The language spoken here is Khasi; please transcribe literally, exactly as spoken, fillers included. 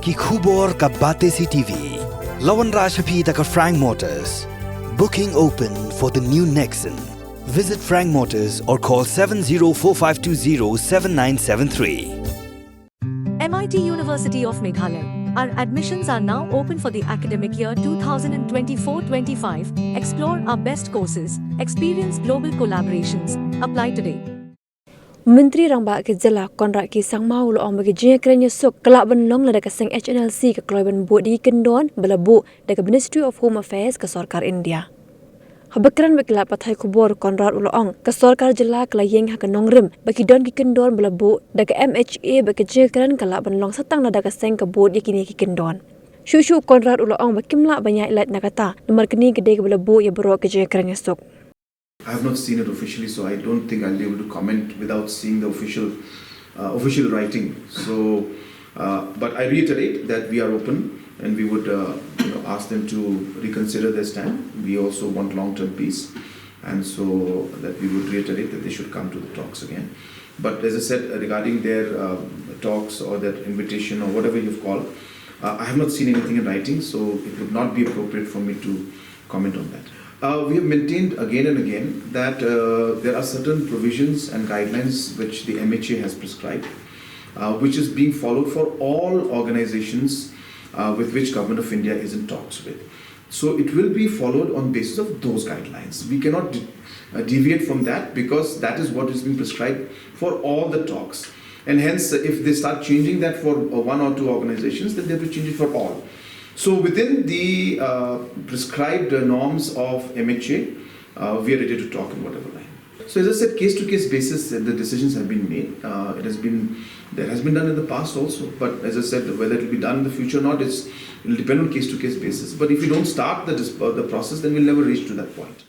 Ki khubor ka Batesi T V. La wanrah sha phi da ka Frank Motors. Booking open for the new Nexon. Visit Frank Motors or call seven zero four five two zero seven nine seven three. M I T University of Meghalaya. Our admissions are now open for the academic year twenty twenty-four twenty-five. Explore our best courses, experience global collaborations. Apply today. Myntri Rangbah ka jylla Conrad K Sangma u la ong ba ka jingïakren ïasuk ka lah ban long lada ka seng H N L C ka kloi ban buh da ki kyndon ba la buh da ka Ministry of Home Affairs ka sorkar India. Haba kren bad ki lad pathai khubor, Conrad u la ong ka sorkar jylla ka la ïeng ha ka nongrim ba ki don ki kyndon ba la buh da ka M H A bad ka jingïakren ka lah ban long sa tang lada ka seng ka buh ïa kine ki kyndon. Shuh shuh Conrad u la ong ba kim lah ban ïaid lait na kata namar kane ka dei kaba la buh ïa baroh ka jingïakren ïasuk. I have not seen it officially, so I don't think I'll be able to comment without seeing the official, uh, official writing. So, uh, but I reiterate that we are open and we would, uh, you know, ask them to reconsider their stand. We also want long-term peace, and so that we would reiterate that they should come to the talks again. But as I said, uh, regarding their, um, talks or their invitation or whatever you've called, uh, I have not seen anything in writing, so it would not be appropriate for me to comment on that. Uh, we have maintained again and again that, uh, there are certain provisions and guidelines which the M H A has prescribed, uh, which is being followed for all organizations, uh, with which Government of India is in talks with. So it will be followed on basis of those guidelines. We cannot de- uh, deviate from that because that is what is being prescribed for all the talks. And hence, uh, if they start changing that for, uh, one or two organizations, then they have to change it for all. So within the, uh, prescribed, uh, norms of M H A, uh, we are ready to talk in whatever line. So as I said, case-to-case basis, uh, the decisions have been made. Uh, it has been, that has been done in the past also. But as I said, whether it will be done in the future or not, it's, it will depend on case-to-case basis. But if we don't start the dis- uh, the process, then we'll never reach to that point.